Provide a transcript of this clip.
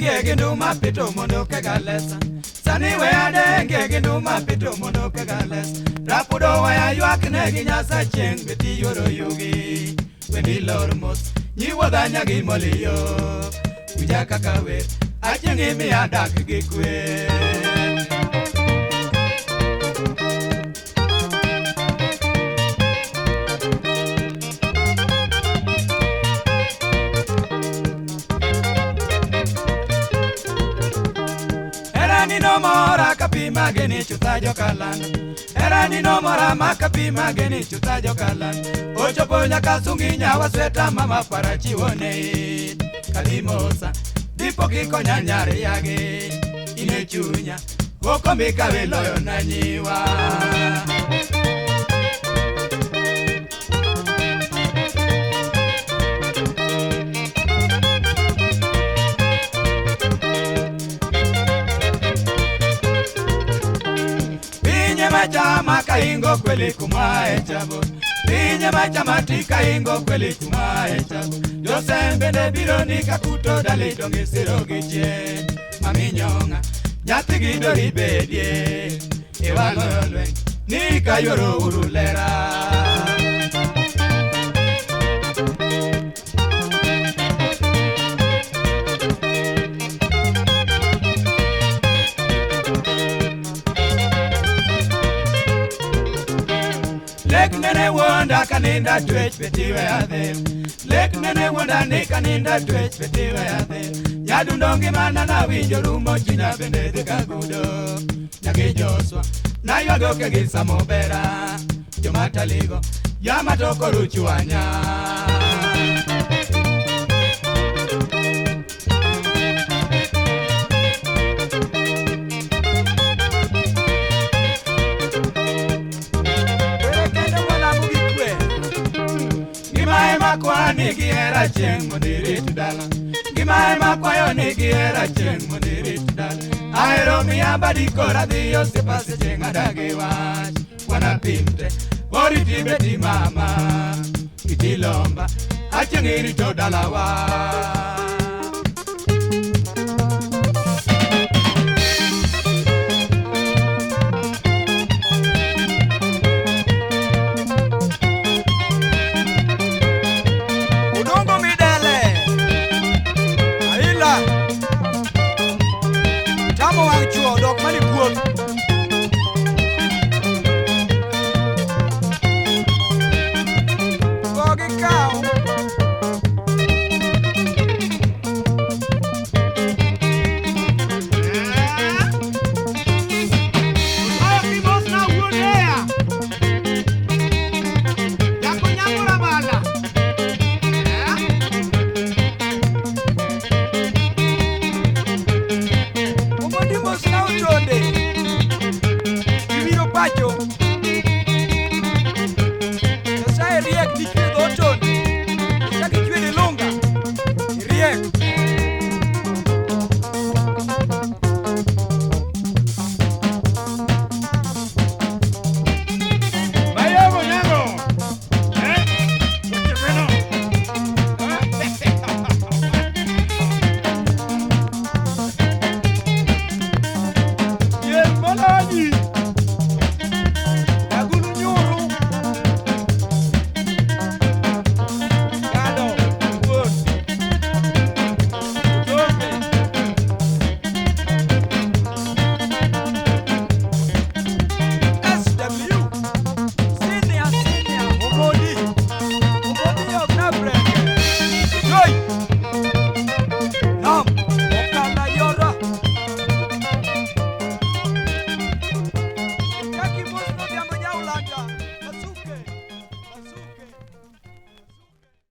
adenge gi nduma pito mondo kegalesa. Sani we adenge gi nduma pito mondo kegalesa. Rapudo waya ywak ne gi nyasa chieng' beti yoro yugi. Wendi lor mos, nyiwuodha nyagi moliyo. Winja kaka wer, achieng' imiya dak gi kwe. Herani nomora kapima geni chutha jokalando. Herani nomora makapima geni chutha jokalando. Ochopo nyaka sungi nyawa sweta mama para chiwone. Kalimosa dipo kikonya nyare yage. Ine chunya okombi kawe loyo na nyiwa. Machama kaingo kweli kumae chabo. Pinye machama tikaingo kweli kumae chabo. Josembe ne biro ni kakuto dali donge siro gichien. Maminyonga nyathi gi dori bedie. Iwaloyo lweny ni kayuoro uru lera. Lek nene wonda kaninda twech betiwe adhe. Lek nene wonda ni kaninda twech betiwe adhe. Nyadundo ngimana na winjo rumo chunya bende dhi kagudo. Nyagi Joswa naywago ke gi samobera. Jomataligo yamatoko ruchwanya. Gima ema kwayo ni gihera chieng' mondo irit dala. Gima ema kwayo ni gihera chieng' mondo irit dala. Ahero miya badi kora dhi osiepa seche ng'ada gi wach. Wanapim te oriti beti mama itilomba achieng' irito dalawa. Tamo wang' chuo dok mani puoth.